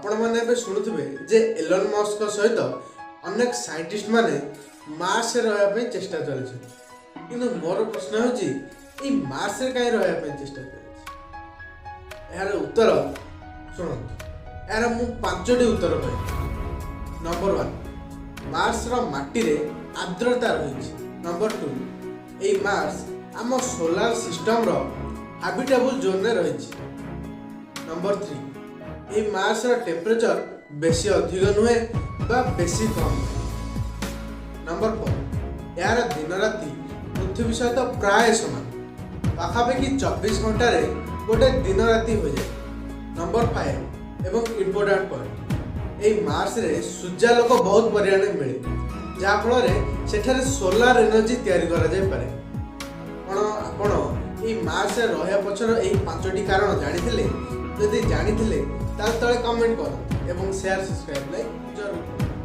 ଆପଣମାନେ ଏବେ ଶୁଣୁଥିବେ ଯେ ଏଲନ୍ ମସ୍କଙ୍କ ସହିତ ଅନେକ ସାଇଣ୍ଟିଷ୍ଟ ମାନେ ମାର୍ସରେ ରହିବା ପାଇଁ ଚେଷ୍ଟା ଚଲେଇଛନ୍ତି। କିନ୍ତୁ ମୋର ପ୍ରଶ୍ନ ହେଉଛି, ଏଇ ମାର୍ସରେ କାହିଁ ରହିବା ପାଇଁ ଚେଷ୍ଟା ଚାଲିଛି? ଏହାର ଉତ୍ତର ଶୁଣନ୍ତୁ। ଏହାର ମୁଁ ପାଞ୍ଚଟି ଉତ୍ତର କହିବି। ନମ୍ବର 1, ମାର୍ସର ମାଟିରେ ଆର୍ଦ୍ରତା ରହିଛି। ନମ୍ବର 2, ଏଇ ମାର୍ସ ଆମ ସୋଲାର ସିଷ୍ଟମର ହାବିଟେବୁଲ୍ ଜୋନ୍ରେ ରହିଛି। ନମ୍ବର 3, ଏଇ ମାର୍ସର ଟେମ୍ପରେଚର ବେଶୀ ଅଧିକ ନୁହେଁ ବା ବେଶୀ କମ୍ ନୁହେଁ। ନମ୍ବର 4, ଏହାର ଦିନ ରାତି ପୃଥିବୀ ସହିତ ପ୍ରାୟ ସମାନ। ପାଖାପାଖି 24 ଘଣ୍ଟାରେ ଗୋଟେ ଦିନ ରାତି ହୋଇଯାଏ। ନମ୍ବର 5 ଏବଂ ଇମ୍ପୋର୍ଟାଣ୍ଟ ପଏଣ୍ଟ, ଏଇ ମାର୍ସରେ ସୂର୍ଯ୍ୟାଲୋକ ବହୁତ ପରିମାଣରେ ମିଳେ, ଯାହାଫଳରେ ସେଠାରେ ସୋଲାର ଏନର୍ଜି ତିଆରି କରାଯାଇପାରେ। କ'ଣ ଆପଣ ଏଇ ମାର୍ସରେ ରହିବା ପଛର ଏହି ପାଞ୍ଚଟି କାରଣ ଜାଣିଥିଲେ? ଯଦି ଜାଣିଥିଲେ, ତାହେଲେ ତଳେ କମେଣ୍ଟ କରନ୍ତୁ ଏବଂ ସେୟାର, ସବସ୍କ୍ରାଇବ୍, ଲାଇକ୍ ଜରୁର କରନ୍ତୁ।